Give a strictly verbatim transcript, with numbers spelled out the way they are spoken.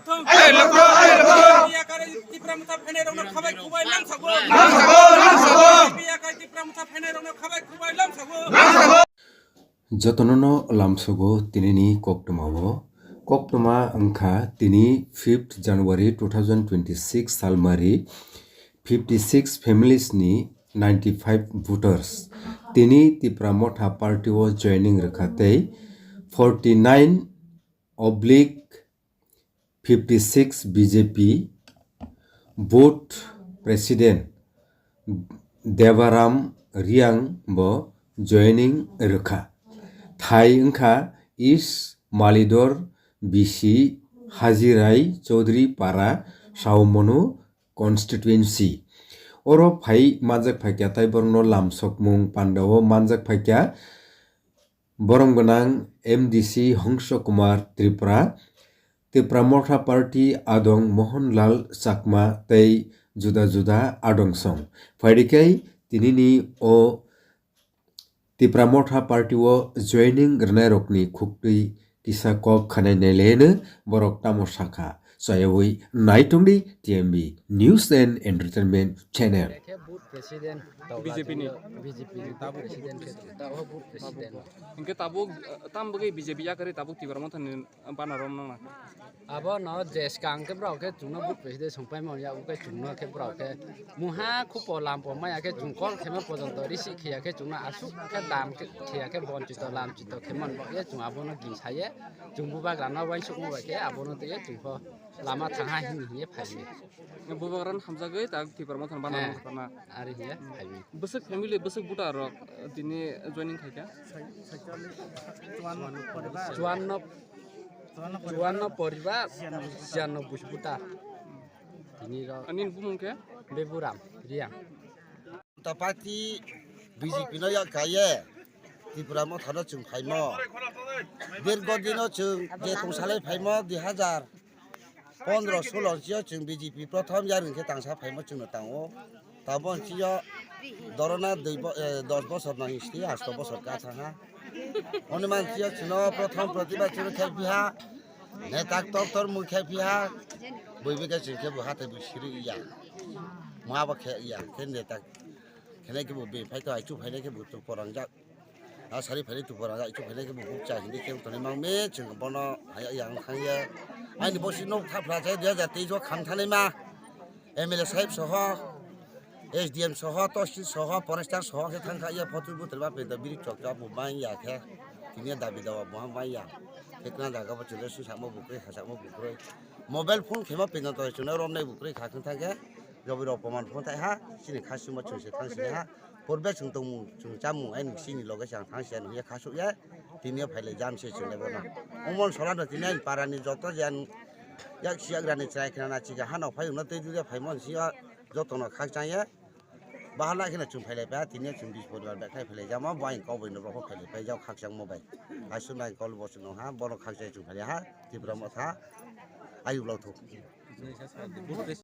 Hey, look, hey, look. Biyakari Tipra Motha phainairokno khabai khubai lamsago. Lamsago, lamsago. Biyakari Tipra Motha phainairokno khabai khubai lamsago. Jotono no lamsogo tinini koktwma o. Koktwma wngkha tini fifth January two thousand twenty-six salmari fifty six families ni ninety five voters tini Tipra Motha party o joining rwkha tei forty nine oblique fifty six B J P board president Debaram Riang bo joining rwkha. Thai wngkha East Malidor B C Hajirai Chaudhary Para Saumonu constituency. Oro phai manjak phaikya tei borokno lamsokmung pandao manjak phaikya. Borom gwnang M D C Hongso Kumar Tripura, Tipra Motha Party adong Mohan Lal Chakma tei juda juda adong song. Phaidi khe tinini o Tipra Motha Party o joining rwnairokni khuktwi kisa kok khanai naileno borok tamo sakha. Chayawi naitongdi T M B News and Entertainment Channel. Khe board president B J P ni. B J P ni board president khe tabuk board president. Hinkhe tabuk, eh, tam bagwi B J P yakarwi tabuk Tipra Motha ni bana rom nangna. Abo no je skang khe borok khe chwngno board president songpai manya, abo khe chwngno khe borok khe muha khupo lampo maya khe chwng call khema pojonto receive khiya khe chwngno asuk khe dam khe khiya khe bonchito lamchito khe man bo ye chwng abono gimsaye chwng bubagrano uansukma bai khe abono tei chwng pho lama thangha hini hiye phaimani. Bubagrano hamjagwi tak Tipra Motha ni bana Eh, rom khatana. Ari hiye phaimani. Bwswk family, bwswk voter rok, eh, tini joining khaikha? Chuanno, chuanno poribar, siyanno bush voter. Tini rok Ani bumung khe? Beburam, Riang. Ta party B J P no yak kaiye Tipra Motha no chwng phaimo. Dirgo dino chwng je tongsalai phaimo dui hazar pondro solo sio chwng B J P prothom yarwng khe tangsa phaimo chwngno tango. Tabo sio dorona dui bo-, eh, dos bosor no history asto bosor ka thangha. Oni man sio chwngno prothom protibad chwngno khe biha. Netak tor tor mui khe biha. Bui bikhe chwng khe bo hatai bui siri ya. Ma bo khe ya. Khe netak. Khenai khe bo be phai to ai chu phainai khe bo to porang jak. A sari phainai to porang jak chu phainai khe bo buk cha hindi khe toni mang me chwng bono haya yang thang ye. Aini bo si nok tha phla cha dui hajar teis o kham thanai ma. M L A sahib soho, S D M soho, Tosil soho, Forester soho khe thang kha ya photo butre ba pe da biri chok chok bo bang ya khe. Tini dabi dawa bo bang ya. Khe tna jaga bo chule su samo bukroi ha samo bukroi. Mobile phone khema pe na to chuna rom nai bukroi kha khang thang khe. Jobi rok poman phone thai ha. Sini kha suma chwng se thang sini ha. Porbe chwng tongmung, chwng chamung, ai nung sini loge chang thang siya nung ya khasuk ya, tini ya phailai jam se chwng lebo no. Omon sola no tini ani para ni joto jan yak siya grani chwrai khna na chiga hano phai wngno tei duri phai mon siya joto no khak chang ya. Bahala khna chwng phailai pa, tini ya chwng bis poribar bek khai phailai jama, bo ain kok bai no rokho phailai pai jao khak chang mo bai. Asuk nai kol bo chwng ha, bono khak chang chwng phailai ha, Tipra Motha, ayu blok thuk.